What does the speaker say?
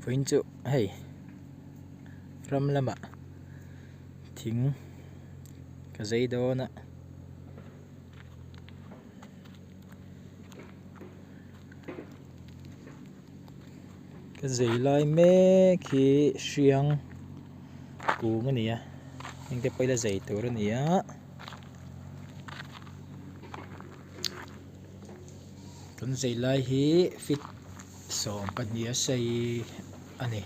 Vawiin chu hei ram lamah thing ka zei dawn a. Ka zei lai mek hi hriang kung a ni a heng te pawh ila zei tur a ni a. Kan zei lai hi fit 12 a sei a ni.